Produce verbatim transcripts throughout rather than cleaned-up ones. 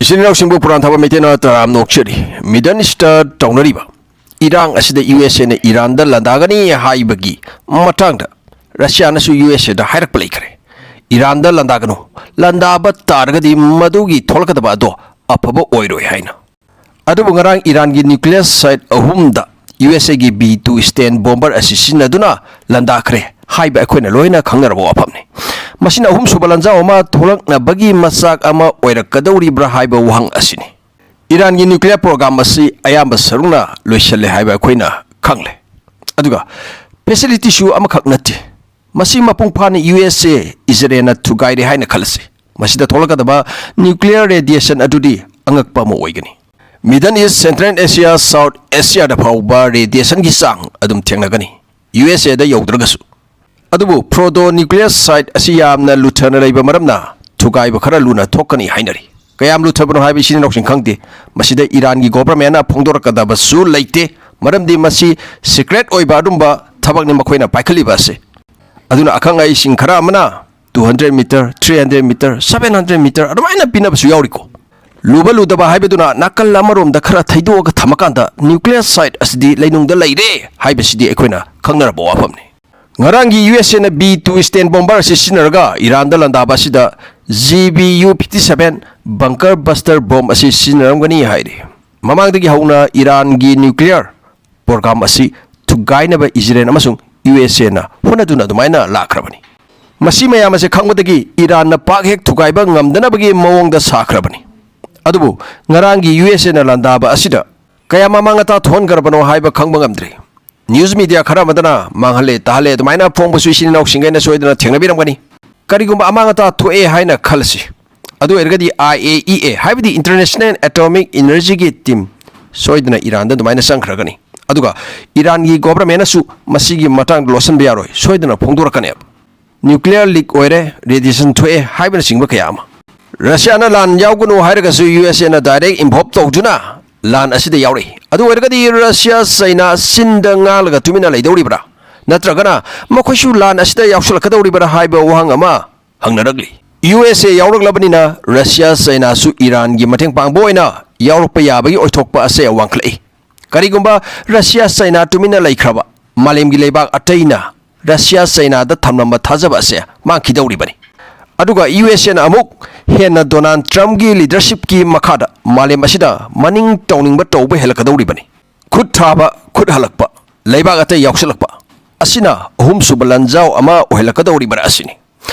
ꯏꯆꯤꯟ ꯏꯅꯥꯎꯁꯤꯡꯕꯨ ꯄꯨꯔꯥꯟ ꯊꯕ ꯃꯩꯇꯩꯅ ꯇꯔꯥꯝꯅ ꯑꯣꯛꯆꯔꯤ꯫ Middle East ꯇꯧꯅꯔꯤꯕ ꯏꯔꯥꯡ ꯑꯁꯤꯗ ꯌꯨ ꯑꯦꯁ ꯑꯦꯅ ꯏꯔꯥꯟꯗ ꯂꯥꯟꯗꯥꯒꯅꯤ ꯍꯥꯏꯕꯒꯤ ꯃꯇꯥꯡꯗ ꯔꯁꯤꯌꯥꯅꯁꯨ ꯌꯨ ꯑꯦꯁ ꯑꯦꯗ ꯍꯥꯏꯔꯛꯄ ꯂꯩꯈ꯭ꯔꯦ꯫ ꯏꯔꯥꯟꯗ ꯂꯥꯟꯗꯥꯒꯅꯨ, ꯂꯥꯟꯗꯥꯕ ꯇꯥꯔꯒꯗꯤ ꯃꯗꯨꯒꯤ ꯊꯣꯛꯂꯛꯀꯗꯕ ꯑꯗꯣ ꯑꯐꯕ ꯑꯣꯏꯔꯣꯏ ꯍꯥꯏꯅ꯫ ꯑꯗꯨꯕꯨ ꯉꯔꯥꯡ ꯏꯔꯥꯟꯒꯤ nuclear site ꯑꯍꯨꯝꯗ ꯌꯨ ꯑꯦꯁ ꯑꯦꯒꯤ ꯕꯤ ꯇꯨ Sten bomber ꯑꯁꯤ ꯁꯤꯖꯤꯟꯅꯗꯨꯅ ꯂꯥꯟꯗꯥꯈ꯭ꯔꯦ ꯍꯥꯏꯕ ꯑꯩꯈꯣꯏꯅ ꯂꯣꯏꯅ ꯈꯪꯅꯔꯕ ꯋꯥꯐꯝꯅꯤ꯫ ꯃꯁꯤꯅ ꯑꯍꯨꯝꯁꯨꯕ ꯂꯥꯟꯖꯥꯎ ꯑꯃ ꯊꯣꯛꯂꯛꯅꯕꯒꯤ ꯃꯆꯥꯛ ꯑꯃ ꯑꯣꯏꯔꯛꯀꯗꯧꯔꯤꯕ꯭ꯔꯥ ꯍꯥꯏꯕ ꯋꯥꯍꯪ ꯑꯁꯤꯅꯤ꯫ ꯏꯔꯥꯟꯒꯤ nuclear program ꯑꯁꯤ ꯑꯌꯥꯝꯕ ꯁꯔꯨꯛꯅ ꯂꯣꯏꯁꯤꯜꯂꯦ ꯍꯥꯏꯕ ꯑꯩꯈꯣꯏꯅ ꯈꯪꯂꯦ꯫ ꯑꯗꯨꯒ facility ꯁꯨ ꯑꯃꯈꯛ ꯅꯠꯇꯦ, ꯃꯁꯤ ꯃꯄꯨꯡ ꯐꯥꯅ ꯌꯨ ꯑꯦꯁ ꯑꯦ ꯏꯖꯔꯦꯜꯅ ꯊꯨꯒꯥꯏꯔꯦ ꯍꯥꯏꯅ ꯈꯜꯂꯁꯤ꯫ ꯃꯁꯤꯗ ꯊꯣꯛꯂꯛꯀꯗꯕ nuclear radiation ꯑꯗꯨꯗꯤ ꯑꯉꯛꯄ ꯑꯃ ꯑꯣꯏꯒꯅꯤ꯫ Middle East, Central Asia, South Asia ꯗ ꯐꯥꯎꯕ radiation ꯒꯤ ꯆꯥꯡ ꯑꯗꯨꯝ ꯊꯦꯡꯅꯒꯅꯤ, ꯌꯨ ꯑꯦꯁ ꯑꯦꯗ ꯌꯧꯗ꯭ꯔꯒꯁꯨ꯫ ꯑꯗꯨꯕꯨ Fordow nuclear site ꯑꯁꯤ ꯌꯥꯝꯅ ꯂꯨꯊꯅ ꯂꯩꯕ ꯃꯔꯝꯅ ꯊꯨꯒꯥꯏꯕ ꯈꯔ ꯂꯨꯅ ꯊꯣꯛꯀꯅꯤ ꯍꯥꯏꯅꯔꯤ꯫ ꯀꯌꯥꯝ ꯂꯨꯊꯕꯅꯣ ꯍꯥꯏꯕ ꯏꯆꯤꯟ ꯏꯅꯥꯎꯁꯤꯡ ꯈꯪꯗꯦ꯫ ꯃꯁꯤꯗ ꯏꯔꯥꯟꯒꯤ government ꯅ ꯐꯣꯡꯗꯣꯔꯛꯀꯗꯕꯁꯨ ꯂꯩꯇꯦ, ꯃꯔꯝꯗꯤ ꯃꯁꯤ secret ꯑꯣꯏꯕ ꯑꯗꯨꯝꯕ ꯊꯕꯛꯅꯤ ꯃꯈꯣꯏꯅ ꯄꯥꯏꯈꯠꯂꯤꯕ ꯑꯁꯤ꯫ ꯑꯗꯨꯅ ꯑꯈꯪ ꯑꯍꯩꯁꯤꯡ ꯈꯔ ꯑꯃꯅ two hundred meter, three hundred meter, seven hundred meter ꯑꯗꯨꯃꯥꯏꯅ ꯄꯤꯅꯕꯁꯨ ꯌꯥꯎꯔꯤꯀꯣ꯫ ꯂꯨꯕ ꯂꯨꯗꯕ ꯍꯥꯏꯕꯗꯨꯅ ꯅꯥꯀꯜ ꯑꯃꯔꯣꯝꯗ ꯈꯔ ꯊꯩꯗꯣꯛꯑꯒ ꯊꯝꯃꯀꯥꯟꯗ nuclear site ꯑꯁꯤꯗꯤ ꯂꯩꯅꯨꯡꯗ ꯂꯩꯔꯦ ꯍꯥꯏꯕꯁꯤꯗꯤ ꯑꯩꯈꯣꯏꯅ ꯈꯪꯅꯔꯕ ꯋꯥꯐꯝꯅꯤ꯫ ꯉꯔꯥꯡꯒꯤ ꯌꯨ ꯑꯦꯁ ꯑꯦꯅ ꯕꯤ ꯇꯨ Sten bomber ꯑꯁꯤ ꯁꯤꯖꯤꯟꯅꯔꯒ ꯏꯔꯥꯟꯗ ꯂꯥꯟꯗꯥꯕ ꯑꯁꯤꯗ G B U fifty seven bunker buster bomb ꯑꯁꯤ ꯁꯤꯖꯤꯟꯅꯔꯝꯒꯅꯤ ꯍꯥꯏꯔꯤ꯫ ꯃꯃꯥꯡꯗꯒꯤ ꯍꯧꯅ ꯏꯔꯥꯟꯒꯤ nuclear program ꯑꯁꯤ ꯊꯨꯒꯥꯏꯅꯕ ꯏꯖꯔꯦꯜ ꯑꯃꯁꯨꯡ ꯌꯨ ꯑꯦꯁ ꯑꯦꯅ ꯍꯣꯠꯅꯗꯨꯅ ꯑꯗꯨꯃꯥꯏꯅ ꯂꯥꯛꯈ꯭ꯔꯕꯅꯤ꯫ ꯃꯁꯤ ꯃꯌꯥꯝ ꯑꯁꯤ ꯈꯪꯕꯗꯒꯤ ꯏꯔꯥꯟꯅ ꯄꯥꯛ ꯍꯦꯛ ꯊꯨꯒꯥꯏꯕ ꯉꯝꯗꯅꯕꯒꯤ ꯃꯑꯣꯡꯗ ꯁꯥꯈ꯭ꯔꯕꯅꯤ꯫ ꯑꯗꯨꯕꯨ ꯉꯔꯥꯡꯒꯤ ꯌꯨ ꯑꯦꯁ ꯑꯦꯅ ꯂꯥꯟꯗꯥꯕ ꯑꯁꯤꯗ ꯀꯌꯥꯝ ꯑꯃꯥꯡ ꯑꯇꯥ ꯊꯣꯛꯍꯟꯈ꯭ꯔꯕꯅꯣ ꯍꯥꯏꯕ ꯈꯪꯕ ꯉꯝꯗ꯭ꯔꯤ꯫ News media ꯈꯔ ꯑꯃꯗꯅ ꯃꯥꯡꯍꯜꯂꯦ, ꯇꯥꯍꯜꯂꯦ ꯑꯗꯨꯃꯥꯏꯅ ꯐꯣꯡꯕꯁꯨ ꯏꯆꯤꯟ ꯏꯅꯥꯎꯁꯤꯡ ꯑꯩꯅ ꯁꯣꯏꯗꯅ ꯊꯦꯡꯅꯕꯤꯔꯝꯒꯅꯤ꯫ ꯀꯔꯤꯒꯨꯝꯕ ꯑꯃꯥꯡ ꯑꯇꯥ ꯊꯣꯛꯑꯦ ꯍꯥꯏꯅ ꯈꯜꯂꯁꯤ, ꯑꯗꯨ ꯑꯣꯏꯔꯒꯗꯤ I A E A ꯍꯥꯏꯕꯗꯤ International Atomic Energy ꯒꯤ team ꯁꯣꯏꯗꯅ ꯏꯔꯥꯟꯗ ꯑꯗꯨꯃꯥꯏꯅ ꯆꯪꯈ꯭ꯔꯒꯅꯤ꯫ ꯑꯗꯨꯒ ꯏꯔꯥꯟꯒꯤ government ꯅꯁꯨ ꯃꯁꯤꯒꯤ ꯃꯇꯥꯡꯗ ꯂꯣꯠꯁꯤꯟꯕ ꯌꯥꯔꯣꯏ, ꯁꯣꯏꯗꯅ ꯐꯣꯡꯗꯣꯔꯛꯀꯅꯦꯕ꯫ Nuclear leak ꯑꯣꯏꯔꯦ, radiation ꯊꯣꯛꯑꯦ ꯍꯥꯏꯕꯅꯆꯤꯡꯕ ꯀꯌꯥ ꯑꯃ꯫ ꯔꯁꯤꯌꯥꯅ ꯂꯥꯟ ꯌꯥꯎꯒꯅꯨ ꯍꯥꯏꯔꯒꯁꯨ ꯌꯨ ꯑꯦꯁ ꯑꯦꯅ direct involve ꯇꯧꯗꯨꯅ ꯂꯥꯟ ꯑꯁꯤꯗ ꯌꯥꯎꯔꯛꯏ꯫ ꯑꯗꯨ ꯑꯣꯏꯔꯒꯗꯤ ꯔꯁꯤꯌꯥ, ꯆꯩꯅꯥ ꯆꯤꯟꯗ ꯉꯥꯡꯂꯒ ꯇꯨꯃꯤꯟꯅ ꯂꯩꯗꯧꯔꯤꯕ꯭ꯔꯥ? ꯅꯠꯇ꯭ꯔꯒꯅ ꯃꯈꯣꯏꯁꯨ ꯂꯥꯟ ꯑꯁꯤꯗ ꯌꯥꯎꯁꯤꯜꯂꯛꯀꯗꯧꯔꯤꯕ꯭ꯔꯥ ꯍꯥꯏꯕ ꯋꯥꯍꯪ ꯑꯃ ꯍꯪꯅꯔꯛꯂꯤ꯫ ꯌꯨ ꯑꯦꯁ ꯑꯦ ꯌꯥꯎꯔꯛꯂꯕꯅꯤꯅ ꯔꯁꯤꯌꯥ ꯆꯩꯅꯥꯁꯨ ꯏꯔꯥꯟꯒꯤ ꯃꯇꯦꯡ ꯄꯥꯡꯕ ꯑꯣꯏꯅ ꯌꯥꯎꯔꯛꯄ ꯌꯥꯕꯒꯤ ꯑꯣꯏꯊꯣꯛꯄ ꯑꯁꯦ ꯋꯥꯡꯈꯠꯂꯛꯏ꯫ ꯀꯔꯤꯒꯨꯝꯕ ꯔꯁꯤꯌꯥ ꯆꯩꯅꯥ ꯇꯨꯃꯤꯟꯅ ꯂꯩꯈ꯭ꯔꯕ, ꯃꯥꯂꯦꯝꯒꯤ ꯂꯩꯕꯥꯛ ꯑꯇꯩꯅ ꯔꯁꯤꯌꯥ ꯆꯩꯅꯥꯗ ꯊꯝꯂꯝꯕ ꯊꯥꯖꯕ ꯑꯁꯦ ꯃꯥꯡꯈꯤꯗꯧꯔꯤꯕꯅꯤ꯫ ꯑꯗꯨꯒ ꯌꯨ ꯑꯦꯁ ꯑꯦꯅ ꯑꯃꯨꯛ ꯍꯦꯟꯅ ꯗꯣꯅꯥꯜꯗ ꯇ꯭ꯔꯝꯞꯀꯤ ꯂꯤꯗꯔꯁꯤꯞꯀꯤ ꯃꯈꯥꯗ ꯃꯥꯂꯦꯝ ꯑꯁꯤꯗ ꯃꯅꯤꯡ ꯇꯧꯅꯤꯡꯕ ꯇꯧꯕ ꯍꯦꯜꯂꯛꯀꯗꯧꯔꯤꯕꯅꯤ꯫ ꯈꯨꯠ ꯊꯥꯕ, ꯈꯨꯠ ꯍꯜꯂꯛꯄ, ꯂꯩꯕꯥꯛ ꯑꯇꯩ ꯌꯥꯎꯁꯤꯜꯂꯛꯄ ꯑꯁꯤꯅ ꯑꯍꯨꯝꯁꯨꯕ ꯂꯥꯟꯖꯥꯎ ꯑꯃ ꯑꯣꯏꯍꯜꯂꯛꯀꯗꯧꯔꯤꯕ ꯑꯁꯤꯅꯤ꯫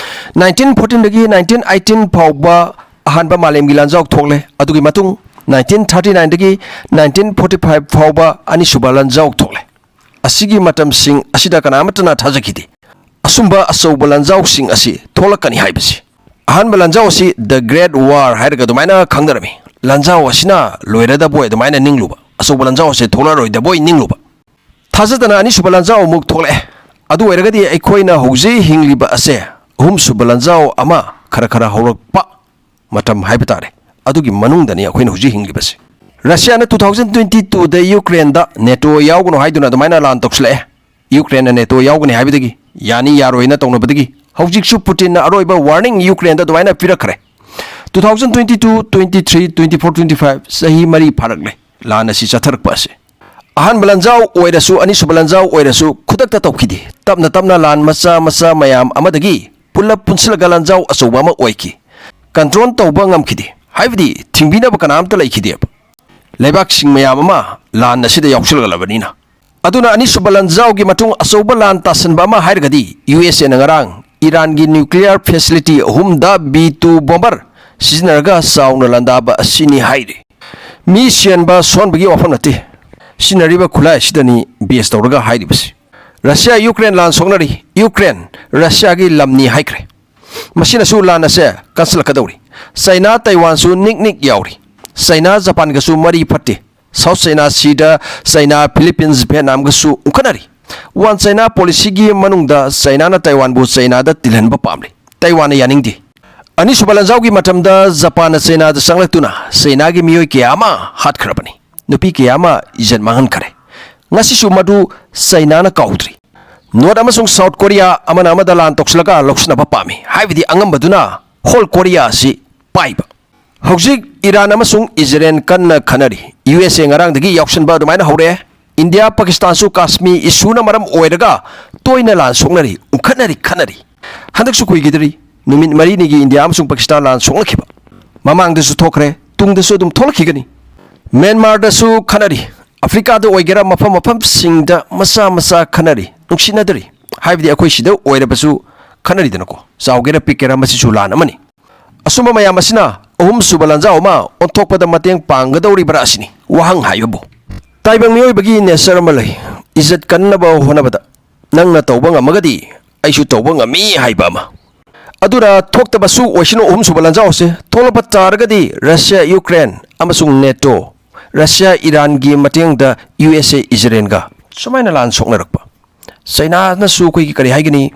ꯅꯥꯏꯟꯇꯤꯟ ꯐꯣꯔꯇꯤꯟꯗꯒꯤ ꯅꯥꯏꯟꯇꯤꯟ ꯑꯩꯠꯇꯤꯟ ꯐꯥꯎꯕ ꯑꯍꯥꯟꯕ ꯃꯥꯂꯦꯝꯒꯤ ꯂꯥꯟꯖꯥꯎ ꯊꯣꯛꯂꯦ꯫ ꯑꯗꯨꯒꯤ ꯃꯇꯨꯡ ꯅꯥꯏꯟꯇꯤꯟ ꯊꯥꯔꯇꯤ ꯅꯥꯏꯟꯗꯒꯤ ꯅꯥꯏꯟꯇꯤꯟ ꯐꯣꯔꯇꯤ ꯐꯥꯏꯚ ꯐꯥꯎꯕ ꯑꯅꯤꯁꯨꯕ ꯂꯥꯟꯖꯥꯎ ꯊꯣꯛꯂꯦ꯫ ꯑꯁꯤꯒꯤ ꯃꯇꯝꯁꯤꯡ ꯑꯁꯤꯗ ꯀꯅꯥꯃꯠꯇꯅ ꯊꯥꯖꯈꯤꯗꯦ ꯑꯁꯨꯝꯕ ꯑꯆꯧꯕ ꯂꯥꯟꯖꯥꯎꯁꯤꯡ ꯑꯁꯤ ꯊꯣꯛꯂꯛꯀꯅꯤ ꯍꯥꯏꯕꯁꯤ꯫ ꯑꯍꯥꯟꯕ ꯂꯥꯟꯖꯥꯎ ꯑꯁꯤ The Great War ꯍꯥꯏꯔꯒ ꯑꯗꯨꯃꯥꯏꯅ ꯈꯪꯅꯔꯝꯃꯤ꯫ ꯂꯥꯟꯖꯥꯎ ꯑꯁꯤꯅ ꯂꯣꯏꯔꯗꯕꯣꯏ ꯑꯗꯨꯃꯥꯏꯅ ꯅꯤꯡꯂꯨꯕ, ꯑꯆꯧꯕ ꯂꯥꯟꯖꯥꯎ ꯑꯁꯤ ꯊꯣꯛꯂꯛꯑꯔꯣꯏꯗꯕꯣꯏ ꯅꯤꯡꯂꯨꯕ꯫ ꯊꯥꯖꯗꯅ ꯑꯅꯤꯁꯨꯕ ꯂꯥꯟꯖꯥꯎ ꯑꯃꯨꯛ ꯊꯣꯛꯂꯛꯑꯦ꯫ ꯑꯗꯨ ꯑꯣꯏꯔꯒꯗꯤ ꯑꯩꯈꯣꯏꯅ ꯍꯧꯖꯤꯛ ꯍꯤꯡꯂꯤꯕ ꯑꯁꯦ ꯑꯍꯨꯝꯁꯨꯕ ꯂꯥꯟꯖꯥꯎ ꯑꯃ ꯈꯔ ꯈꯔ ꯍꯧꯔꯛꯄ ꯃꯇꯝ ꯍꯥꯏꯕ ꯇꯥꯔꯦ꯫ ꯑꯗꯨꯒꯤ ꯃꯅꯨꯡꯗꯅꯤ ꯑꯩꯈꯣꯏꯅ ꯍꯧꯖꯤꯛ ꯍꯤꯡꯂꯤꯕꯁꯦ꯫ ꯔꯁꯤꯌꯥꯅ ꯇꯨ ꯊꯥꯎꯖꯟ ꯇ꯭ꯋꯦꯟꯇꯤ ꯇꯨꯗ ꯌꯨꯀ꯭ꯔꯦꯟꯗ ꯅꯦꯇꯣ ꯌꯥꯎꯒꯅꯨ ꯍꯥꯏꯗꯨꯅ ꯑꯗꯨꯃꯥꯏꯅ ꯂꯥꯟ ꯇꯧꯁꯤꯜꯂꯛꯑꯦ꯫ ꯌꯨꯀ꯭ꯔꯦꯟꯅ ꯅꯦꯇꯣ ꯌꯥꯎꯒꯅꯤ ꯍꯥꯏꯕꯗꯒꯤ, ꯌꯥꯅꯤ ꯌꯥꯔꯣꯏꯅ ꯇꯧꯅꯕꯗꯒꯤ, ꯍꯧꯖꯤꯛꯁꯨ ꯄꯨꯇꯤꯟꯅ ꯑꯔꯣꯏꯕ ꯋꯥꯔꯅꯤꯡ ꯌꯨꯀ꯭ꯔꯦꯟꯗ ꯑꯗꯨꯃꯥꯏꯅ ꯄꯤꯔꯛꯈ꯭ꯔꯦ꯫ Two thousand twenty two, twenty three, twenty four, twenty five, ꯆꯍꯤ ꯃꯔꯤ ꯐꯥꯔꯛꯂꯦ ꯂꯥꯟ ꯑꯁꯤ ꯆꯠꯊꯔꯛꯄ ꯑꯁꯤ꯫ ꯑꯍꯥꯟꯕ ꯂꯥꯟꯖꯥꯎ ꯑꯣꯏꯔꯁꯨ, ꯑꯅꯤꯁꯨꯕ ꯂꯥꯟꯖꯥꯎ ꯑꯣꯏꯔꯁꯨ ꯈꯨꯗꯛꯇ ꯇꯧꯈꯤꯗꯦ꯫ ꯇꯞꯅ ꯇꯞꯅ ꯂꯥꯟ ꯃꯆꯥ ꯃꯆꯥ ꯃꯌꯥꯝ ꯑꯃꯗꯒꯤ ꯄꯨꯂꯞ ꯄꯨꯟꯁꯤꯜꯂꯒ ꯂꯥꯟꯖꯥꯎ ꯑꯆꯧꯕ ꯑꯃ ꯑꯣꯏꯈꯤ꯫ ꯀꯟꯇ꯭ꯔꯣꯜ ꯇꯧꯕ ꯉꯝꯈꯤꯗꯦ, ꯍꯥꯏꯕꯗꯤ ꯊꯤꯡꯕꯤꯅꯕ ꯀꯅꯥꯝꯇ ꯂꯩꯈꯤꯗꯦꯕ꯫ ꯂꯩꯕꯥꯛꯁꯤꯡ ꯃꯌꯥꯝ ꯑꯃ ꯂꯥꯟ ꯑꯁꯤꯗ ꯌꯥꯎꯁꯤꯜꯂꯛꯂꯕꯅꯤꯅ꯫ ꯑꯗꯨꯅ ꯑꯅꯤꯁꯨꯕ ꯂꯥꯟꯖꯥꯎꯒꯤ ꯃꯇꯨꯡ ꯑꯆꯧꯕ ꯂꯥꯟ ꯇꯥꯁꯟꯕ ꯑꯃ ꯍꯥꯏꯔꯒꯗꯤ ꯌꯨ ꯑꯦꯁ ꯑꯦꯅ ꯉꯔꯥꯡ ꯏꯔꯥꯟꯒꯤ ꯅ꯭ꯌꯨꯀ꯭ꯂꯤꯌꯔ ꯐꯦꯁꯤꯂꯤꯇꯤ ꯑꯍꯨꯝꯗ ꯕꯤ ꯇꯨ ꯕꯣꯝꯕꯔ ꯁꯤꯖꯤꯟꯅꯔꯒ ꯆꯥꯎꯅ ꯂꯥꯟꯗꯥꯕ ꯑꯁꯤꯅꯤ ꯍꯥꯏꯔꯤ꯫ ꯃꯤ ꯁꯤꯍꯟꯕ ꯁꯣꯛꯍꯟꯕꯒꯤ ꯋꯥꯐꯝ ꯅꯠꯇꯦ꯫ ꯁꯤꯖꯤꯟꯅꯔꯤꯕ ꯈꯨꯠꯂꯥꯏ ꯑꯁꯤꯗꯅꯤ ꯕꯦꯁ ꯇꯧꯔꯒ ꯍꯥꯏꯔꯤꯕꯁꯤ꯫ ꯔꯁꯤꯌꯥ ꯌꯨꯀ꯭ꯔꯦꯟ ꯂꯥꯟ ꯁꯣꯛꯅꯔꯤ꯫ ꯌꯨꯀ꯭ꯔꯦꯟ ꯔꯁꯤꯌꯥꯒꯤ ꯂꯝꯅꯤ ꯍꯥꯏꯈ꯭ꯔꯦ꯫ ꯃꯁꯤꯅꯁꯨ ꯂꯥꯟ ꯑꯁꯦ ꯀꯟꯁꯤꯜꯂꯛꯀꯗꯧꯔꯤ꯫ ꯆꯩꯅꯥ ꯇꯥꯏꯋꯥꯟꯁꯨ ꯅꯤꯛ ꯅꯤꯛ ꯌꯥꯎꯔꯤ꯫ ꯆꯩꯅꯥ ꯖꯄꯥꯟꯒꯁꯨ ꯃꯔꯤ ꯐꯠꯇꯦ꯫ ꯁꯥꯎꯠ ꯆꯩꯅꯥ ꯁꯤꯗ ꯆꯩꯅꯥ, ꯐꯤꯂꯤꯄꯤꯟꯁ, ꯚꯤꯌꯦꯠꯅꯥꯝꯒꯁꯨ ꯎꯪꯈꯠꯅꯔꯤ꯫ ꯋꯥꯟ ꯆꯩꯅꯥ ꯄꯣꯂꯤꯁꯤꯒꯤ ꯃꯅꯨꯡꯗ ꯆꯩꯅꯥꯅ ꯇꯥꯏꯋꯥꯟꯕꯨ ꯆꯩꯅꯥꯗ ꯇꯤꯜꯍꯟꯕ ꯄꯥꯝꯂꯤ꯫ ꯇꯥꯏꯋꯥꯟꯅ ꯌꯥꯅꯤꯡꯗꯦ꯫ ꯑꯅꯤꯁꯨꯕ ꯂꯥꯟꯖꯥꯎꯒꯤ ꯃꯇꯝꯗ ꯖꯄꯥꯟꯅ ꯆꯩꯅꯥꯗ ꯆꯪꯂꯛꯇꯨꯅ ꯆꯩꯅꯥꯒꯤ ꯃꯤꯑꯣꯏ ꯀꯌꯥ ꯑꯃ ꯍꯥꯠꯈ꯭ꯔꯕꯅꯤ꯫ ꯅꯨꯄꯤ ꯀꯌꯥ ꯑꯃ ꯏꯖꯠ ꯃꯥꯡꯍꯟꯈꯔꯦ꯫ ꯉꯁꯤꯁꯨ ꯃꯗꯨ ꯆꯩꯅꯥꯅ ꯀꯥꯎꯗ꯭ꯔꯤ꯫ ꯅꯣꯔꯠ ꯑꯃꯁꯨꯡ ꯁꯥꯎꯠ ꯀꯣꯔꯤꯌꯥ ꯑꯃꯅ ꯑꯃꯗ ꯂꯥꯟ ꯇꯧꯁꯤꯜꯂꯒ ꯂꯧꯁꯤꯟꯅꯕ ꯄꯥꯝꯃꯤ꯫ ꯍꯥꯏꯕꯗꯤ ꯑꯉꯝꯕꯗꯨꯅ ꯍꯣꯜ ꯀꯣꯔꯤꯌꯥ ꯑꯁꯤ ꯄꯥꯏꯕ꯫ ꯍꯧꯖꯤꯛ ꯏꯔꯥꯟ ꯑꯃꯁꯨꯡ ꯏꯖꯔꯦꯜ ꯀꯟꯅ ꯈꯠꯅꯔꯤ꯫ ꯌꯨ ꯑꯦꯁ ꯑꯦ ꯉꯔꯥꯡꯗꯒꯤ ꯌꯥꯎꯁꯟꯕ ꯑꯗꯨꯃꯥꯏꯅ ꯍꯧꯔꯛꯑꯦ꯫ ꯏꯟꯗꯤꯌꯥ ꯄꯥꯀꯤꯁꯇꯥꯟꯁꯨ ꯀꯥꯁꯃꯤꯔ ꯏꯁꯨꯅ ꯃꯔꯝ ꯑꯣꯏꯔꯒ ꯇꯣꯏꯅ ꯂꯥꯟ ꯁꯣꯛꯅꯔꯤ, ꯎꯪꯈꯠꯅꯔꯤ, ꯈꯠꯅꯔꯤ꯫ ꯍꯟꯗꯛꯁꯨ ꯀꯨꯏꯈꯤꯗ꯭ꯔꯤ, ꯅꯨꯃꯤꯠ ꯃꯔꯤꯅꯤꯒꯤ ꯏꯟꯗꯤꯌꯥ ꯑꯃꯁꯨꯡ ꯄꯥꯀꯤꯁꯇꯥꯟ ꯂꯥꯟ ꯁꯣꯛꯅꯈꯤꯕ꯫ ꯃꯃꯥꯡꯗꯁꯨ ꯊꯣꯛꯈ꯭ꯔꯦ, ꯇꯨꯡꯗꯁꯨ ꯑꯗꯨꯝ ꯊꯣꯛꯂꯛꯈꯤꯒꯅꯤ꯫ ꯃ꯭ꯌꯥꯟꯃꯥꯔꯗꯁꯨ ꯈꯠꯅꯔꯤ꯫ ꯑꯐ꯭ꯔꯤꯀꯥꯗ ꯑꯣꯏꯒꯦꯔꯥ, ꯃꯐꯝ ꯃꯐꯝꯁꯤꯡꯗ ꯃꯆꯥ ꯃꯆꯥ ꯈꯠꯅꯔꯤ, ꯅꯨꯡꯁꯤꯅꯗꯔꯤ꯫ ꯍꯥꯏꯕꯗꯤ ꯑꯩꯈꯣꯏ ꯁꯤꯗ ꯑꯣꯏꯔꯕꯁꯨ ꯈꯠꯅꯔꯤꯗꯅꯀꯣ, ꯆꯥꯎꯒꯦꯔꯥ ꯄꯤꯛꯀꯦꯔꯥ, ꯃꯁꯤꯁꯨ ꯂꯥꯟ ꯑꯃꯅꯤ꯫ ꯑꯁꯨꯝꯕ ꯃꯌꯥꯝ ꯑꯁꯤꯅ ꯑꯍꯨꯝꯁꯨꯕ ꯂꯥꯟꯖꯥꯎ ꯑꯃ ꯑꯣꯟꯊꯣꯛꯄꯗ ꯃꯇꯦꯡ ꯄꯥꯡꯒꯗꯧꯔꯤꯕ꯭ꯔꯥ ꯑꯁꯤꯅꯤ ꯋꯥꯍꯪ ꯍꯥꯏꯕꯕꯨ꯫ ꯇꯥꯏꯕꯪ ꯃꯤꯑꯣꯏꯕꯒꯤ ꯅꯦꯆꯔ ꯑꯃ ꯂꯩ, ꯏꯖꯠ ꯀꯟꯅꯕ ꯍꯣꯠꯅꯕꯗ ꯅꯪꯅ ꯇꯧꯕ ꯉꯝꯃꯒꯗꯤ ꯑꯩꯁꯨ ꯇꯧꯕ ꯉꯝꯃꯤ ꯍꯥꯏꯕ ꯑꯃ꯫ ꯑꯗꯨꯅ ꯊꯣꯛꯇꯕꯁꯨ ꯑꯣꯏꯁꯅꯨ ꯑꯍꯨꯝꯁꯨꯕ ꯂꯥꯟꯖꯥꯎ ꯑꯁꯦ꯫ ꯊꯣꯛꯂꯛꯄ ꯇꯥꯔꯒꯗꯤ ꯔꯁꯤꯌꯥ, ꯌꯨꯀ꯭ꯔꯦꯟ ꯑꯃꯁꯨꯡ ꯅꯦꯇꯣ, ꯔꯁꯤꯌꯥ, ꯏꯔꯥꯟꯒꯤ ꯃꯇꯦꯡꯗ ꯌꯨ ꯑꯦꯁ ꯑꯦ, ꯏꯖꯔꯦꯜꯒ ꯁꯨꯃꯥꯏꯅ ꯂꯥꯟ ꯁꯣꯛꯅꯔꯛꯄ꯫ ꯆꯩꯅꯥꯅꯁꯨ ꯑꯩꯈꯣꯏꯒꯤ ꯀꯔꯤ ꯍꯥꯏꯒꯅꯤ,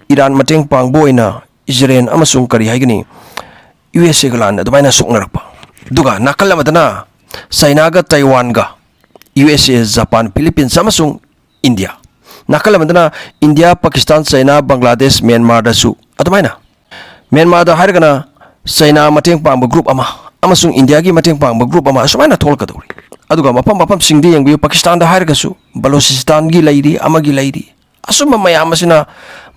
ꯏꯔꯥꯟ ꯃꯇꯦꯡ ꯄꯥꯡꯕ ꯑꯣꯏꯅ ꯏꯖꯔꯦꯜ ꯑꯃꯁꯨꯡ ꯀꯔꯤ ꯍꯥꯏꯒꯅꯤ, ꯌꯨ ꯑꯦꯁ ꯑꯦꯒ ꯂꯥꯟ ꯑꯗꯨꯃꯥꯏꯅ ꯁꯣꯛꯅꯔꯛꯄ꯫ ꯑꯗꯨꯒ ꯅꯥꯀꯜ ꯑꯃꯗꯅ ꯆꯩꯅꯥꯒ ꯇꯥꯏꯋꯥꯟꯒ, ꯌꯨ ꯑꯦꯁ ꯑꯦ, ꯖꯄꯥꯟ, ꯐꯤꯂꯤꯄꯤꯟꯁ ꯑꯃꯁꯨꯡ ꯏꯟꯗꯤꯌꯥ꯫ ꯅꯥꯀꯜ ꯑꯃꯗꯅ ꯏꯟꯗꯤꯌꯥ, ꯄꯥꯀꯤꯁꯇꯥꯟ, ꯆꯩꯅꯥ, ꯕꯪꯒ꯭ꯂꯥꯗꯦꯁ, ꯃ꯭ꯌꯥꯟꯃꯥꯔꯗꯁꯨ ꯑꯗꯨꯃꯥꯏꯅ꯫ ꯃ꯭ꯌꯥꯟꯃꯥꯔꯗ ꯍꯥꯏꯔꯒꯅ ꯆꯩꯅꯥ ꯃꯇꯦꯡ ꯄꯥꯡꯕ ꯒ꯭ꯔꯨꯞ ꯑꯃ ꯑꯃꯁꯨꯡ ꯏꯟꯗꯤꯌꯥꯒꯤ ꯃꯇꯦꯡ ꯄꯥꯡꯕ ꯒ꯭ꯔꯨꯞ ꯑꯃ ꯑꯁꯨꯃꯥꯏꯅ ꯊꯣꯛꯂꯛꯀꯗꯧꯔꯤ꯫ ꯑꯗꯨꯒ ꯃꯐꯝ ꯃꯐꯝꯁꯤꯡꯗ ꯌꯦꯡꯕꯤꯌꯨ, ꯄꯥꯀꯤꯁꯇꯥꯟꯗ ꯍꯥꯏꯔꯒꯁꯨ ꯕꯂꯣꯆꯤꯁꯇꯥꯟꯒꯤ ꯂꯩꯔꯤ, ꯑꯃꯒꯤ ꯂꯩꯔꯤ꯫ ꯑꯁꯨꯝꯕ ꯃꯌꯥꯝ ꯑꯁꯤꯅ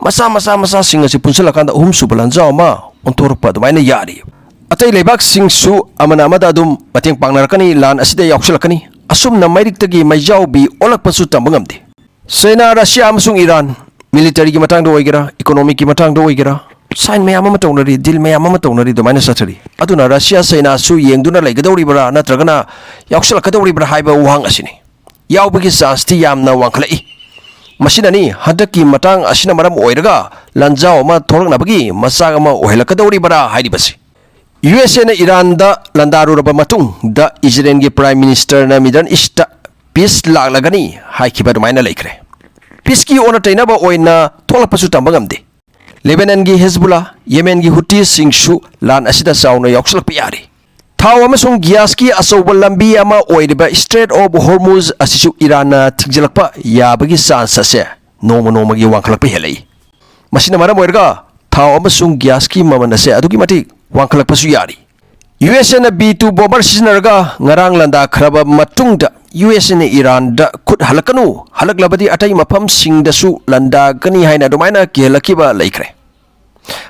ꯃꯆꯥ ꯃꯆꯥ ꯃꯆꯥꯁꯤꯡ ꯑꯁꯤ ꯄꯨꯟꯁꯤꯜꯂꯀꯥꯟꯗ ꯑꯍꯨꯝꯁꯨꯕ ꯂꯥꯟꯖꯥꯎ ꯑꯃ ꯑꯣꯟꯊꯣꯔꯛꯄ ꯑꯗꯨꯃꯥꯏꯅ ꯌꯥꯔꯤ꯫ ꯑꯇꯩ ꯂꯩꯕꯥꯛꯁꯤꯡꯁꯨ ꯑꯃꯅ ꯑꯃꯗ ꯑꯗꯨꯝ ꯃꯇꯦꯡ ꯄꯥꯡꯅꯔꯛꯀꯅꯤ, ꯂꯥꯟ ꯑꯁꯤꯗ ꯌꯥꯎꯁꯤꯜꯂꯛꯀꯅꯤ꯫ ꯑꯁꯨꯝꯅ ꯃꯩꯔꯤꯛꯇꯒꯤ ꯃꯩꯖꯥꯎꯕꯤ ꯑꯣꯜꯂꯛꯄꯁꯨ ꯇꯝꯕ ꯉꯝꯗꯦ꯫ ꯆꯩꯅꯥ, ꯔꯁꯤꯌꯥ ꯑꯃꯁꯨꯡ ꯏꯔꯥꯟ, ꯃꯤꯂꯤꯇꯔꯤꯒꯤ ꯃꯇꯥꯡꯗ ꯑꯣꯏꯒꯦꯔꯥ, ꯏꯀꯣꯅꯣꯃꯤꯛꯀꯤ ꯃꯇꯥꯡꯗ ꯑꯣꯏꯒꯦꯔꯥ, ꯁꯥꯏꯟ ꯃꯌꯥꯝ ꯑꯃ ꯇꯧꯅꯔꯤ, ꯗꯤꯜ ꯃꯌꯥꯝ ꯑꯃ ꯇꯧꯅꯔꯤ, ꯑꯗꯨꯃꯥꯏꯅ ꯆꯠꯊꯔꯤ꯫ ꯑꯗꯨꯅ ꯔꯁꯤꯌꯥ, ꯆꯩꯅꯥꯁꯨ ꯌꯦꯡꯗꯨꯅ ꯂꯩꯒꯗꯧꯔꯤꯕ꯭ꯔꯥ ꯅꯠꯇ꯭ꯔꯒꯅ ꯌꯥꯎꯁꯤꯜꯂꯛꯀꯗꯧꯔꯤꯕ꯭ꯔꯥ ꯍꯥꯏꯕ ꯋꯥꯍꯪ ꯑꯁꯤꯅꯤ꯫ ꯌꯥꯎꯕꯒꯤ ꯆꯥꯟꯁꯇꯤ ꯌꯥꯝꯅ ꯋꯥꯡꯈꯠꯂꯛꯏ꯫ ꯃꯁꯤꯅꯅꯤ ꯍꯟꯗꯛꯀꯤ ꯃꯇꯥꯡ ꯑꯁꯤꯅ ꯃꯔꯝ ꯑꯣꯏꯔꯒ ꯂꯥꯟꯖꯥꯎ ꯑꯃ ꯊꯣꯛꯂꯛꯅꯕꯒꯤ ꯃꯆꯥꯛ ꯑꯃ ꯑꯣꯏꯍꯜꯂꯛꯀꯗꯧꯔꯤꯕꯔꯥ ꯍꯥꯏꯔꯤꯕꯁꯤ꯫ ꯌꯨ ꯑꯦꯁ ꯑꯦꯅ ꯏꯔꯥꯟꯗ ꯂꯥꯟꯗꯥꯔꯨꯔꯕ ꯃꯇꯨꯡꯗ ꯏꯖꯔꯦꯜꯒꯤ ꯄ꯭ꯔꯥꯏꯝ ꯃꯤꯅꯤꯁꯇꯔꯅ ꯃꯤꯗꯜ ꯏꯁꯇ ꯄꯤꯁ ꯂꯥꯛꯂꯒꯅꯤ ꯍꯥꯏꯈꯤꯕ ꯑꯗꯨꯃꯥꯏꯅ ꯂꯩꯈ꯭ꯔꯦ꯫ ꯄꯤꯁꯀꯤ ꯑꯣꯟꯅ ꯇꯩꯅꯕ ꯑꯣꯏꯅ ꯊꯣꯛꯂꯛꯄꯁꯨ ꯇꯝꯕ ꯉꯝꯗꯦ꯫ ꯂꯦꯕꯦꯅꯟꯒꯤ ꯍꯦꯖꯕꯨꯂꯥ, ꯌꯦꯃꯦꯟꯒꯤ ꯍꯨꯇꯤꯁꯤꯡꯁꯨ ꯂꯥꯟ ꯑꯁꯤꯗ ꯆꯥꯎꯅ ꯌꯥꯎꯁꯤꯜꯂꯛꯄ ꯌꯥꯔꯤ꯫ ꯊꯥꯎ ꯑꯃꯁꯨꯡ ꯒ꯭ꯌꯥꯁꯀꯤ ꯑꯆꯧꯕ ꯂꯝꯕꯤ ꯑꯃ ꯑꯣꯏꯔꯤꯕ ꯏꯁꯇ꯭ꯔꯦꯠ ꯑꯣꯐ ꯍꯣꯔꯃꯨꯖ ꯑꯁꯤꯁꯨ ꯏꯔꯥꯟꯅ ꯊꯤꯡꯖꯤꯜꯂꯛꯄ ꯌꯥꯕꯒꯤ ꯆꯥꯟꯁ ꯑꯁꯦ ꯅꯣꯡꯃ ꯅꯣꯡꯃꯒꯤ ꯋꯥꯡꯈꯠꯂꯛꯄ ꯍꯦꯜꯂꯛꯏ꯫ ꯃꯁꯤꯅ ꯃꯔꯝ ꯑꯣꯏꯔꯒ ꯊꯥꯎ ꯑꯃꯁꯨꯡ ꯒ꯭ꯌꯥꯁꯀꯤ ꯃꯃꯜ ꯑꯁꯦ ꯑꯗꯨꯛꯀꯤ ꯃꯇꯤꯛ ꯋꯥꯡꯈꯠꯂꯛꯄꯁꯨ ꯌꯥꯔꯤ꯫ ꯌꯨ ꯑꯦꯁ ꯑꯦꯅ ꯕꯤ ꯇꯨ ꯕꯣꯝꯕꯔ ꯁꯤꯖꯤꯟꯅꯔꯒ ꯉꯔꯥꯡ ꯂꯥꯟꯗꯥꯈ꯭ꯔꯕ ꯃꯇꯨꯡꯗ, ꯌꯨ ꯑꯦꯁ ꯑꯦꯅ ꯏꯔꯥꯟꯗ ꯈꯨꯠ ꯍꯜꯂꯛꯀꯅꯨ, ꯍꯜꯂꯛꯂꯕꯗꯤ ꯑꯇꯩ ꯃꯐꯝꯁꯤꯡꯗꯁꯨ ꯂꯥꯟꯗꯥꯒꯅꯤ ꯍꯥꯏꯅ ꯑꯗꯨꯃꯥꯏꯅ ꯀꯤꯍꯜꯂꯛꯈꯤꯕ ꯂꯩꯈ꯭ꯔꯦ꯫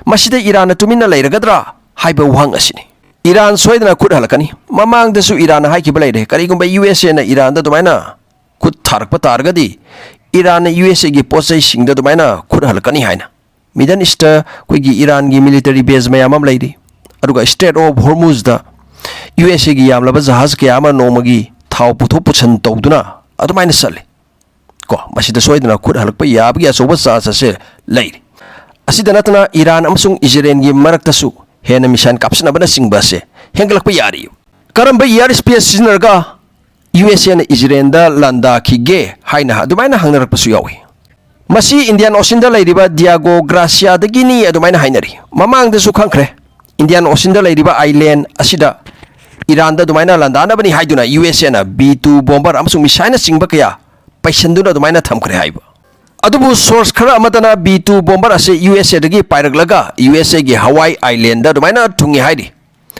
ꯃꯁꯤꯗ ꯏꯔꯥꯟꯅ ꯇꯨꯃꯤꯟꯅ ꯂꯩꯔꯒꯗ꯭ꯔꯥ ꯍꯥꯏꯕ ꯋꯥꯍꯪ ꯑꯁꯤꯅꯤ꯫ ꯏꯔꯥꯟ ꯁꯣꯏꯗꯅ ꯈꯨꯠ ꯍꯜꯂꯛꯀꯅꯤ꯫ ꯃꯃꯥꯡꯗꯁꯨ ꯏꯔꯥꯟꯅ ꯍꯥꯏꯈꯤꯕ ꯂꯩꯔꯦ, ꯀꯔꯤꯒꯨꯝꯕ ꯌꯨ ꯑꯦꯁ ꯑꯦꯅ ꯏꯔꯥꯟꯗ ꯑꯗꯨꯃꯥꯏꯅ ꯈꯨꯠ ꯊꯥꯔꯛꯄ ꯇꯥꯔꯒꯗꯤ, ꯏꯔꯥꯟꯅ ꯌꯨ ꯑꯦꯁ ꯑꯦꯒꯤ ꯄꯣꯠ ꯆꯩꯁꯤꯡꯗ ꯑꯗꯨꯃꯥꯏꯅ ꯈꯨꯠ ꯍꯜꯂꯛꯀꯅꯤ ꯍꯥꯏꯅ꯫ ꯃꯤꯗꯜ ꯏꯁꯇ ꯑꯩꯈꯣꯏꯒꯤ ꯏꯔꯥꯟꯒꯤ ꯃꯤꯂꯤꯇꯔꯤ ꯕꯦꯖ ꯃꯌꯥꯝ ꯑꯃ ꯂꯩꯔꯤ, ꯑꯗꯨꯒ ꯏꯁꯇ꯭ꯔꯦꯠ ꯑꯣꯐ ꯍꯣꯔꯃꯨꯖꯗ ꯌꯨ ꯑꯦꯁ ꯑꯦꯒꯤ ꯌꯥꯝꯂꯕ ꯖꯍꯥꯖ ꯀꯌꯥ ꯑꯃ ꯅꯣꯡꯃꯒꯤ ꯊꯥꯎ ꯄꯨꯊꯣꯛ ꯄꯨꯁꯤꯟ ꯇꯧꯗꯨꯅ ꯑꯗꯨꯃꯥꯏꯅ ꯆꯠꯂꯤ꯫ ꯀꯣ, ꯃꯁꯤꯗ ꯁꯣꯏꯗꯅ ꯈꯨꯠ ꯍꯜꯂꯛꯄ ꯌꯥꯕꯒꯤ ꯑꯆꯧꯕ ꯆꯥꯟꯁ ꯑꯁꯦ ꯂꯩꯔꯤ꯫ ꯑꯁꯤꯗ ꯅꯠꯇꯅ ꯏꯔꯥꯟ ꯑꯃꯁꯨꯡ ꯏꯖꯔꯦꯜꯒꯤ ꯃꯔꯛꯇꯁꯨ ꯍꯦꯟꯅ ꯃꯤꯁꯥꯏꯜ ꯀꯥꯞꯁꯤꯟꯅꯕꯅꯆꯤꯡꯕ ꯑꯁꯦ ꯍꯦꯟꯒꯠꯂꯛꯄ ꯌꯥꯔꯤ꯫ ꯀꯔꯝꯕ ꯏꯌꯥꯔ ꯁ꯭ꯄꯦꯁ ꯁꯤꯖꯤꯟꯅꯔꯒ ꯌꯨ ꯑꯦꯁ ꯑꯦꯅ ꯏꯖꯔꯦꯜꯗ ꯂꯥꯟꯗꯥꯈꯤꯒꯦ ꯍꯥꯏꯅ ꯑꯗꯨꯃꯥꯏꯅ ꯍꯪꯅꯔꯛꯄꯁꯨ ꯌꯥꯎꯏ꯫ ꯃꯁꯤ ꯏꯟꯗꯤꯌꯥꯟ ꯑꯣꯁꯤꯟꯗ ꯂꯩꯔꯤꯕ ꯗꯤꯌꯥꯒꯣ ꯒ꯭ꯔꯥꯁꯤꯌꯥꯗꯒꯤꯅꯤ ꯑꯗꯨꯃꯥꯏꯅ ꯍꯥꯏꯅꯔꯤ꯫ ꯃꯃꯥꯡꯗꯁꯨ ꯈꯪꯈ꯭ꯔꯦ, ꯏꯟꯗꯤꯌꯥꯟ ꯑꯣꯁꯤꯟꯗ ꯂꯩꯔꯤꯕ ꯑꯥꯏꯂꯦꯟ ꯑꯁꯤꯗ ꯏꯔꯥꯟꯗ ꯑꯗꯨꯃꯥꯏꯅ ꯂꯥꯟꯗꯥꯅꯕꯅꯤ ꯍꯥꯏꯗꯨꯅ ꯌꯨ ꯑꯦꯁ ꯑꯦꯅ ꯕꯤ ꯇꯨ ꯕꯣꯝꯕꯔ ꯑꯃꯁꯨꯡ ꯃꯤꯁꯥꯏꯜꯅꯆꯤꯡꯕ ꯀꯌꯥ ꯄꯩꯁꯟꯗꯨꯅ ꯑꯗꯨꯃꯥꯏꯅ ꯊꯝꯈ꯭ꯔꯦ ꯍꯥꯏꯕ꯫ ꯑꯗꯨꯕꯨ ꯁꯣꯔꯁ ꯈꯔ ꯑꯃꯗꯅ ꯕꯤ ꯇꯨ ꯕꯣꯝꯕꯔ ꯑꯁꯤ ꯌꯨ ꯑꯦꯁ ꯑꯦꯗꯒꯤ ꯄꯥꯏꯔꯛꯂꯒ ꯌꯨ ꯑꯦꯁ ꯑꯦꯒꯤ ꯍꯋꯥꯏ ꯑꯥꯏꯂꯦꯟꯗ ꯑꯗꯨꯃꯥꯏꯅ ꯊꯨꯡꯉꯤ ꯍꯥꯏꯔꯤ꯫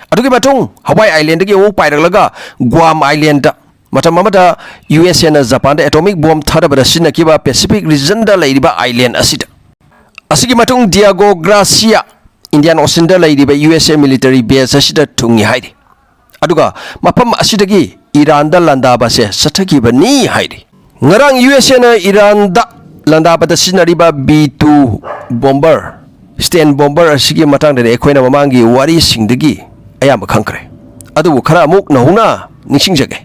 ꯑꯗꯨꯒꯤ ꯃꯇꯨꯡ ꯍꯋꯥꯏ ꯑꯥꯏꯂꯦꯟꯗꯒꯤ ꯑꯃꯨꯛ ꯄꯥꯏꯔꯛꯂꯒ ꯒ꯭ꯋꯥꯝ ꯑꯥꯏꯂꯦꯟꯗ, ꯃꯇꯝ ꯑꯃꯗ ꯌꯨ ꯑꯦꯁ ꯑꯦꯅ ꯖꯄꯥꯟꯗ ꯑꯦꯇꯣꯃꯤꯛ ꯕꯣꯝ ꯊꯥꯗꯕꯗ ꯁꯤꯖꯤꯟꯅꯈꯤꯕ ꯄꯦꯁꯤꯐꯤꯛ ꯔꯤꯖꯟꯗ ꯂꯩꯔꯤꯕ ꯑꯥꯏꯂꯦꯟ ꯑꯁꯤꯗ꯫ ꯑꯁꯤꯒꯤ ꯃꯇꯨꯡ ꯗꯤꯌꯥꯒꯣ ꯒ꯭ꯔꯥꯁꯤꯌꯥ, ꯏꯟꯗꯤꯌꯥꯟ ꯑꯣꯁꯤꯟꯗ ꯂꯩꯔꯤꯕ ꯌꯨ ꯑꯦꯁ ꯑꯦ ꯃꯤꯂꯤꯇꯔꯤ ꯕꯦꯁ ꯑꯁꯤꯗ ꯊꯨꯡꯉꯤ ꯍꯥꯏꯔꯤ꯫ ꯑꯗꯨꯒ ꯃꯐꯝ ꯑꯁꯤꯗꯒꯤ ꯏꯔꯥꯟꯗ ꯂꯥꯟꯗꯥꯕ ꯑꯁꯦ ꯆꯠꯊꯈꯤꯕꯅꯤ ꯍꯥꯏꯔꯤ꯫ ꯉꯔꯥꯡ ꯌꯨ ꯑꯦꯁ ꯑꯦꯅ ꯏꯔꯥꯟꯗ ꯂꯥꯟꯗꯥꯕꯗ ꯁꯤꯖꯤꯟꯅꯔꯤꯕ B two bomber, stand bomber ꯑꯁꯤꯒꯤ ꯃꯇꯥꯡꯗꯗꯤ ꯑꯩꯈꯣꯏꯅ ꯃꯃꯥꯡꯒꯤ ꯋꯥꯔꯤꯁꯤꯡꯗꯒꯤ ꯑꯌꯥꯝꯕ ꯈꯪꯈ꯭ꯔꯦ꯫ ꯑꯗꯨꯕꯨ ꯈꯔ ꯑꯃꯨꯛ ꯅꯧꯍꯧꯅ ꯅꯤꯡꯁꯤꯡꯖꯒꯦ꯫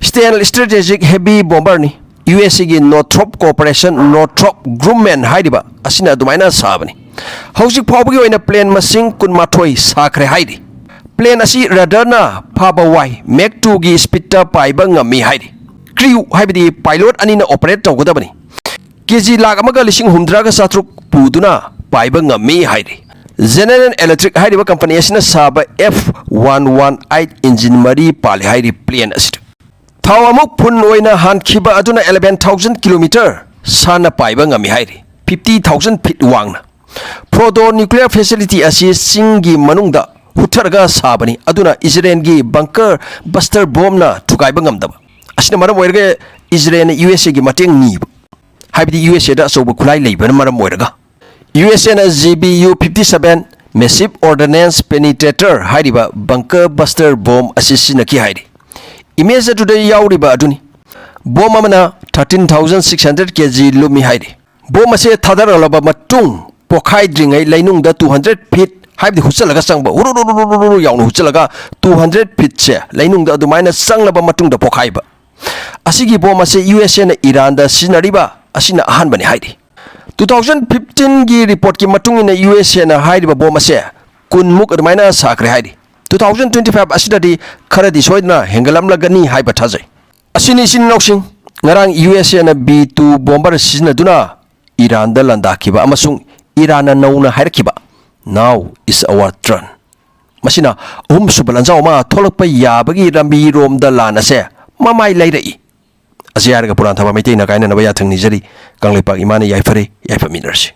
ꯁ꯭ꯇꯦꯟ ꯁ꯭ꯇ꯭ꯔꯦꯇꯦꯖꯤꯛ ꯍꯦꯚꯤ ꯕꯣꯝꯕꯔꯅꯤ꯫ ꯌꯨ ꯑꯦꯁ ꯑꯦꯒꯤ ꯅꯣꯊ꯭ꯔꯣꯞ ꯀꯣꯔꯄꯣꯔꯦꯁꯟ, ꯅꯣꯊ꯭ꯔꯣꯞ ꯒ꯭ꯔꯨꯝꯃꯦꯟ ꯍꯥꯏꯔꯤꯕ ꯑꯁꯤꯅ ꯑꯗꯨꯃꯥꯏꯅ ꯁꯥꯕꯅꯤ꯫ ꯍꯧꯖꯤꯛ ꯐꯥꯎꯕꯒꯤ ꯑꯣꯏꯅ ꯄ꯭ꯂꯦꯟ ꯃꯁꯤꯡ ꯀꯨꯟꯃꯥꯊꯣꯏ ꯁꯥꯈ꯭ꯔꯦ ꯍꯥꯏꯔꯤ꯫ ꯄ꯭ꯂꯦꯟ ꯑꯁꯤ ꯔꯗꯔꯅ ꯐꯥꯕ ꯋꯥꯏ, ꯃꯦꯛ ꯇꯨꯒꯤ ꯁ꯭ꯄꯤꯠꯇ ꯄꯥꯏꯕ ꯉꯝꯃꯤ ꯍꯥꯏꯔꯤ꯫ ꯀ꯭ꯔꯤꯌꯨ, ꯍꯥꯏꯕꯗꯤ ꯄꯥꯏꯂꯣꯠ ꯑꯅꯤꯅ ꯑꯣꯄꯔꯦꯠ ꯇꯧꯒꯗꯕꯅꯤ꯫ ꯀꯦ ꯖꯤ ꯂꯥꯈ ꯑꯃꯒ ꯂꯤꯁꯤꯡ ꯍꯨꯝꯗ꯭ꯔꯥꯒ ꯆꯥꯇ꯭ꯔꯨꯛ ꯄꯨꯗꯨꯅ ꯄꯥꯏꯕ ꯉꯝꯃꯤ ꯍꯥꯏꯔꯤ꯫ ꯖꯦꯅꯦꯔꯦꯜ ꯏꯂꯦꯛꯇ꯭ꯔꯤꯛ ꯍꯥꯏꯔꯤꯕ ꯀꯝꯄꯅꯤ ꯑꯁꯤꯅ ꯁꯥꯕ F one one eight engine ꯃꯔꯤ ꯄꯥꯜꯂꯤ ꯍꯥꯏꯔꯤ ꯄ꯭ꯂꯦꯟ ꯑꯁꯤꯗ꯫ ꯊꯥꯎ ꯑꯃꯨꯛ ꯐꯨꯟ ꯑꯣꯏꯅ ꯍꯥꯟꯈꯤꯕ ꯑꯗꯨꯅ eleven thousand kilometer ꯁꯥꯟꯅ ꯄꯥꯏꯕ ꯉꯝꯃꯤ ꯍꯥꯏꯔꯤ, fifty thousand feet ꯋꯥꯡꯅ꯫ ꯐꯣꯔꯗꯣ ꯅ꯭ꯌꯨꯀ꯭ꯂꯤꯌꯔ ꯐꯦꯁꯤꯂꯤꯇꯤ ꯑꯁꯤ ꯆꯤꯡꯒꯤ ꯃꯅꯨꯡꯗ ꯍꯨꯠꯊꯔꯒ ꯁꯥꯕꯅꯤ, ꯑꯗꯨꯅ ꯏꯖꯔꯦꯜꯒꯤ ꯕꯪꯀꯔ ꯕꯁꯇꯔ ꯕꯣꯝꯅ ꯊꯨꯒꯥꯏꯕ ꯉꯝꯗꯕ꯫ ꯑꯁꯤꯅ ꯃꯔꯝ ꯑꯣꯏꯔꯒ ꯏꯖꯔꯦꯜꯅ ꯌꯨ ꯑꯦꯁ ꯑꯦꯒꯤ ꯃꯇꯦꯡ ꯅꯤꯕ, ꯍꯥꯏꯕꯗꯤ ꯌꯨ ꯑꯦꯁ ꯑꯦꯗ ꯑꯆꯧꯕ ꯈꯨꯠꯂꯥꯏ ꯂꯩꯕꯅ ꯃꯔꯝ ꯑꯣꯏꯔꯒ꯫ ꯌꯨ ꯑꯦꯁ ꯑꯦꯅ G B U fifty seven Massive Ordnance Penetrator ꯍꯥꯏꯔꯤꯕ ꯕꯪꯀꯔ ꯕꯁꯇꯔ ꯕꯣꯝ ꯑꯁꯤ ꯁꯤꯖꯤꯟꯅꯈꯤ ꯍꯥꯏꯔꯤ꯫ ꯏꯃꯦꯖ ꯑꯗꯨꯗ ꯌꯥꯎꯔꯤꯕ ꯑꯗꯨꯅꯤ꯫ ꯕꯣꯝ ꯑꯃꯅ thirteen thousand six hundred K G ꯂꯨꯝꯃꯤ ꯍꯥꯏꯔꯤ꯫ ꯕꯣꯝ ꯑꯁꯤ ꯊꯥꯗꯔꯛꯂꯕ ꯃꯇꯨꯡ ꯄꯣꯈꯥꯏꯗ꯭ꯔꯤꯉꯩ ꯂꯩꯅꯨꯡꯗ two hundred feet, ꯍꯥꯏꯕꯗꯤ ꯍꯨꯠꯆꯜꯂꯒ ꯆꯪꯕ, ꯎꯔꯨ ꯌꯥꯎꯅ ꯍꯨꯠꯆꯜꯂꯒ two hundred feetꯁꯦ ꯂꯩꯅꯨꯡꯗ ꯑꯗꯨꯃꯥꯏꯅ ꯆꯪꯂꯕ ꯃꯇꯨꯡꯗ ꯄꯣꯈꯥꯏꯕ꯫ ꯑꯁꯤꯒꯤ ꯕꯣꯝ ꯑꯁꯤ ꯌꯨ ꯑꯦꯁ ꯑꯦꯅ ꯏꯔꯥꯟꯗ ꯁꯤꯖꯤꯟꯅꯔꯤꯕ ꯑꯁꯤꯅ ꯑꯍꯥꯟꯕꯅꯤ ꯍꯥꯏꯔꯤ꯫ Two thousand fifteenꯒꯤ ꯔꯤꯄꯣꯔꯠꯀꯤ ꯃꯇꯨꯡ ꯏꯟꯅ ꯌꯨ ꯑꯦꯁ ꯑꯦꯅ ꯍꯥꯏꯔꯤꯕ ꯕꯣꯝ ꯑꯁꯦ ꯀꯨꯟꯃꯨꯛ ꯑꯗꯨꯃꯥꯏꯅ ꯁꯥꯈ꯭ꯔꯦ ꯍꯥꯏꯔꯤ꯫ Two thousand twenty five ꯑꯁꯤꯗꯗꯤ ꯈꯔꯗꯤ ꯁꯣꯏꯗꯅ ꯍꯦꯟꯒꯠꯂꯝꯂꯒꯅꯤ ꯍꯥꯏꯕ ꯊꯥꯖꯩ꯫ ꯑꯁꯤꯅꯤ, ꯏꯆꯤꯟ ꯏꯅꯥꯎꯁꯤꯡ, ꯉꯔꯥꯡ ꯌꯨ ꯑꯦꯁ ꯑꯦꯅ ꯕꯤ ꯇꯨ ꯕꯣꯝꯕꯔ ꯁꯤꯖꯤꯟꯅꯗꯨꯅ ꯏꯔꯥꯟꯗ ꯂꯥꯟꯗꯥꯈꯤꯕ ꯑꯃꯁꯨꯡ ꯏꯔꯥꯟꯅ ꯅꯧꯅ ꯍꯥꯏꯔꯛꯈꯤꯕ "Now is our turn"꯫ ꯃꯁꯤꯅ ꯑꯍꯨꯝꯁꯨꯕ ꯂꯥꯟꯖꯥꯎ ꯑꯃ ꯊꯣꯛꯂꯛꯄ ꯌꯥꯕꯒꯤ ꯂꯝꯕꯤꯔꯣꯝꯗ ꯂꯥꯟ ꯑꯁꯦ ꯃꯃꯥꯏ ꯂꯩꯔꯛꯏ꯫ ꯑꯁꯤ ꯍꯥꯏꯔꯒ ꯄꯨꯔꯥꯟ ꯊꯕ ꯃꯩꯇꯩꯅ ꯀꯥꯏꯅꯅꯕ ꯌꯥꯊꯪ ꯅꯤꯖꯔꯤ꯫ ꯀꯪꯂꯩꯄꯥꯛ ꯏꯃꯥꯅ ꯌꯥꯏꯐꯔꯦ, ꯌꯥꯏꯐꯃꯤꯟꯅꯔꯁꯤ꯫